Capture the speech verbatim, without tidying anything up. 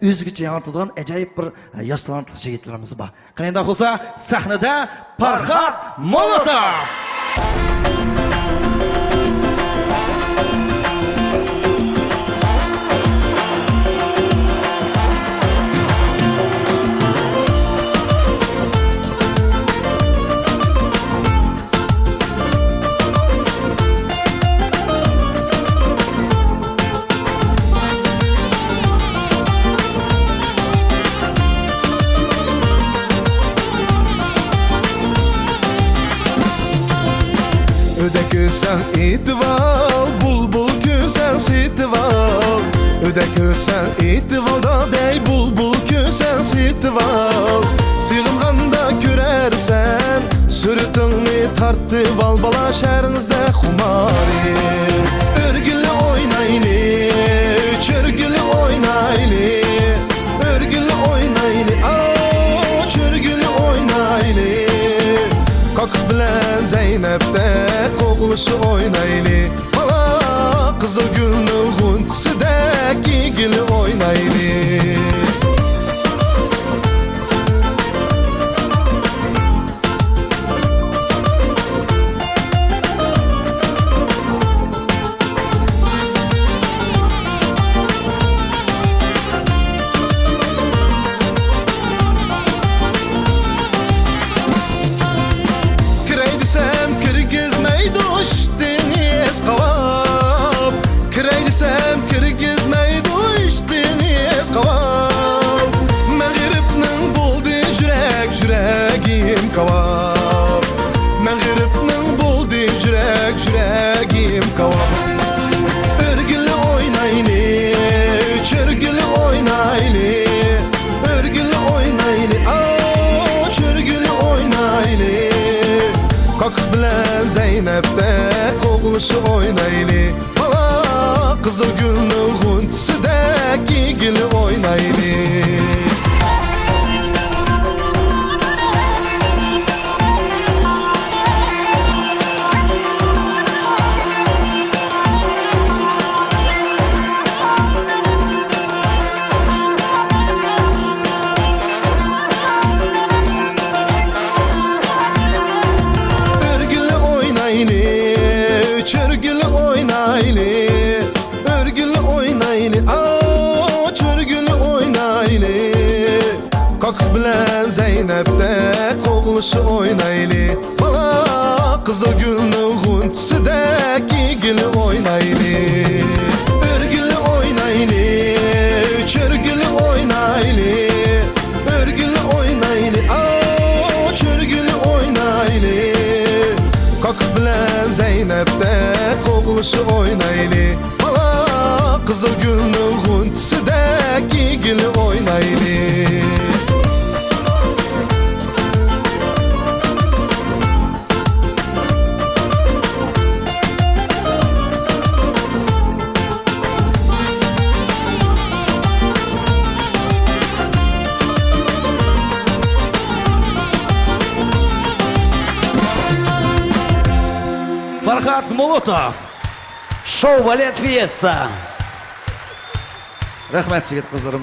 ئۆزگىچە ياڭرىتىدىغان ئاجايىپ بىر ياش تالانتلىق يىگىتلىرىمىز بار. قېنى ئۇنداق بولسا، سەھنىدە پارخات مولوتوف! ئۆدەك كۆرسەڭ ئېتىۋال، بۇلبۇل كۆرسەڭ سېتىۋال. ئۆدەك كۆرسەڭ ئېتىۋال، دادەي، بۇلبۇل كۆرسەڭ سېتىۋال. سېغىنغاندا كۆرەرسەن، سۈرىتىڭنى تارتىۋال، بالا شەھىرىڭىزدە خۇمارى. ئۆرگىلى ئوينايلى، چۆرگىلى ئوينايلى، ئۆرگىلى ئوينايلى، ئاۋۇ چۆرگىلى ئوينايلى. كاكا بىلەن زەينەپتەك قوغلىشىپ ئوينايلى. بالا قىزىل گۈلنىڭ غۇنچىسىدەك يېگىلى ئوينايلى. كىرەي دېسەم كىرگۈزمەيدۇ ئىشتىنى قاۋاپ. كىرەي دېسەم كىرگۈزمەيدۇ ئىشتىنى قاۋاپ. مەغرىبنىڭ بولدى يۈرەك، يۈرەگىم كاۋاپ. مەغرىبنىڭ بولدى يۈرەك، يۈرەگىم كاۋاپ. ئۆرگىلى ئوينايلى، چۆرگىلى ئوينايلى. ئۆرگىلى ئوينايلى، ئاۋۇ چۆرگىلى ئوينايلى. كاكا بىلەن زەينەپتەك قوغلىشىپ ئوينايلى. بالا قىزىل گۈلنىڭ غۇنچىسىدەك يېگىلى ئوينايلى. ئۆرگىلى ئوينايلى، چۆرگىلى ئوينايلى. ئۆرگىلى ئوينايلى، ئاۋۇ چۆرگىلى ئوينايلى. كاكا بىلەن زەينەپتەك قوغلىشىپ ئوينايلى. بالا قىزىل گۈلنىڭ غۇنچىسىدەك يېگىلى ئوينايلى. ئۆرگىلى ئوينايلى، چۆرگىلى ئوينايلى. ئۆرگىلى ئوينايلى، ئاۋۇ چۆرگىلى ئوينايلى. كاكا بىلەن زەينەپتەك قوغلىشىپ ئوينايلى. بالا قىزىل گۈلنىڭ غۇنچىسىدەك يېگىلى ئوينايلى. پارخات مولوتوف. شوۋ بالېت فىيېستا. رەھمەت، يىگىت قىزلىرىمىز.